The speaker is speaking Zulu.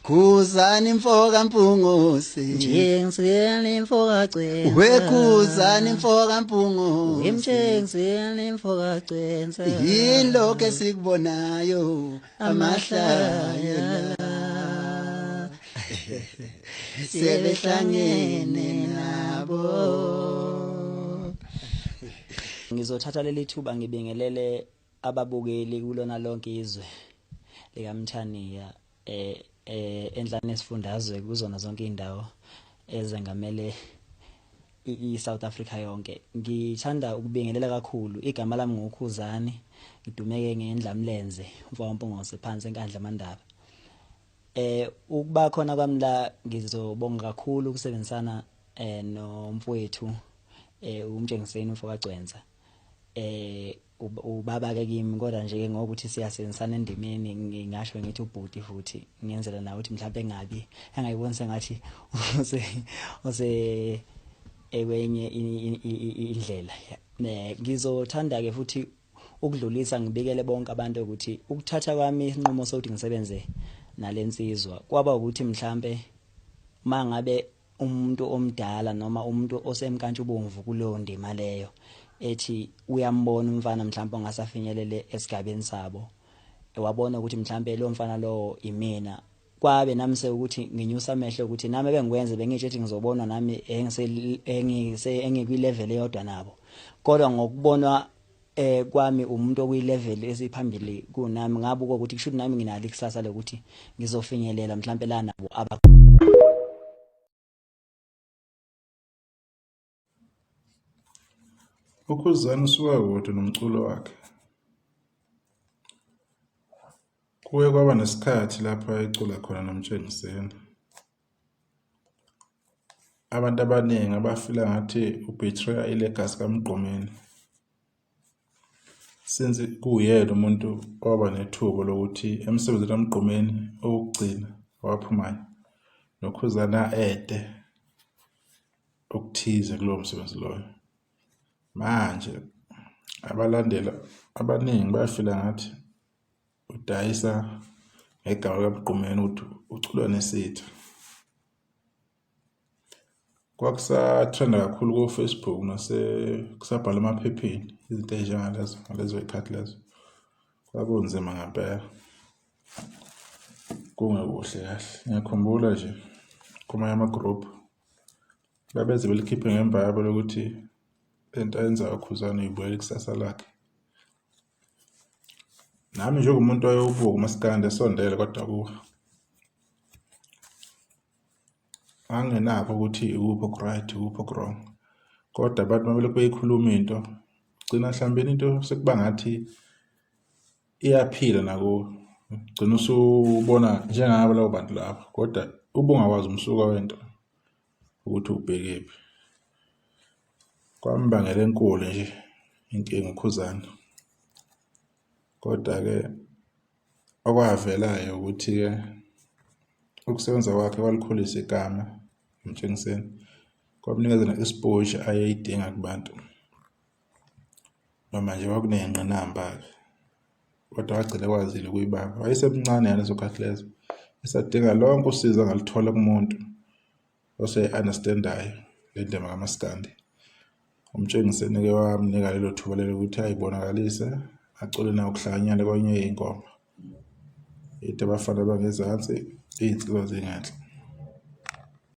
Khuzani mfoka Mpungose. Mtshengiseni mfoka Gcwensa. Wekhuzani mfoka Mpungose. Wemtshengiseni mfoka Gcwensa. Yini lokho esikubonayo amahlaya la. Sebehlangene nabo. Ngizothatha leli thuba ngibingelele ababukeli kulona lonke izwe likaMthaniya enhlane esifundazwe kuzona zonke indawo ezengamele i-South Africa yonke. Ngithanda ukubingelela kakhulu, igama lami nguKhuzani, ngidumeke ngendlamlenze umfowethu Mpungose phansi eNkandla Amandaba. Ukuba khona kwami la ngizobonga kakhulu ukusebenzisana nomfowethu uMtshengiseni umfo kaGcwensa. Ubaba ke kimi, kodwa nje ke ngokuthi siyasebenzisana endimeni ngingasho ngithi ubhuti, futhi ngiyenzela nawe ukuthi mhlawumbe engabi engayiboni sengathi use ekwenye indlela. Ngizothanda ke futhi ukudlulisa ngibikele bonke abantu ukuthi ukuthatha kwami isinqumo sokuthi ngisebenze nalensizwa kwaba ukuthi mhlambe mangabe umuntu omdala noma umuntu osemkantshubomvu kuleyo ndima leyo ethi uyambona umfana mhlawumbe ongasafinyelele esigabeni sabo, wabona ukuthi mhlawumbe lo mfana lo imina, kwabe nami sekuthi nginyusa amehlo ukuthi nami bengikwenze bengisho ukuthi ngizobonwa nami engise engikwi level eyodwa nabo, kodwa ngokubonwa kwami umuntu okuyi level esiphambili kunami ngabuka ukuthi kusho ukuthi nami nginalo ikusasa lokuthi ngizofinyelela mhlawumbe la nabo aba. UKhuzani usuka kude nomculo wakhe. Kuke kwaba nesikhathi lapho ayecula khona noMtshengiseni. Abantu abaningi abafila ngathi u-betray-a i-legacy kaMgqumeni. Since kuwuyena umuntu owaba nethuba lokuthi emsebenzini kaMgqumeni owokugcina owaphumayo noKhuzani a-add-e okuthize kulowo msebenzi loyo. Manje abalandeli abaningi bayafila ngathi udayisa ngegama likaMgqumeni ukuthi ucula nesitha. Kwakusatrenda kakhulu ko-Facebook kusabhalwa emaphepheni izinto ey'njengalezo ngalezo y'khathi lezo. Kwakunzima ngempela, kungekuhle kahle. Ngiyakhumbula nje kwamanye ama-group babeze belikhiphe ngembaba lokuthi lento ayenzayo uKhuzani uyibukela ikusasa lakhe. Nami njengomuntu owayewubuka umaskandi esondele kodwa kuwe anginakho ukuthi ikuphi oku-right ikuphi oku-wrong, kodwa abantu uma belokhu beyikhuluma into gcina mhlawumbe into sekuba ngathi iyaphila nakuwe, ugcina usubona njengabo labo bantu labo kodwa ubungakwazi umsuka wento ukuthi ubhekephi. Kwambangela enkulu nje inkinga uKhuzani, kodwa-ke okwavelayo ukuthi-ke ukusebenza kwakhe kwalikhulisa igama uMtshengiseni, kwamnikeza ne-exposure ayeyidinga kubantu. Noma nje kwakuney'ngqinamba-ke kodwa wagcina ekwazile ukuyibamba. Wayesemncane ngaleso khathi leso, esadinga lonke usizo angaluthola kumuntu ose-understand-ayo le ndima kamaskandi. UMtshengiseni-ke wamnika lelo thuba lelo ukuthi ay'bonakalise acule nawo kuhlanganyelwe kwenye yey'ngoma. Ithi abafana bangezansi, iy'nsizwa zingenhla.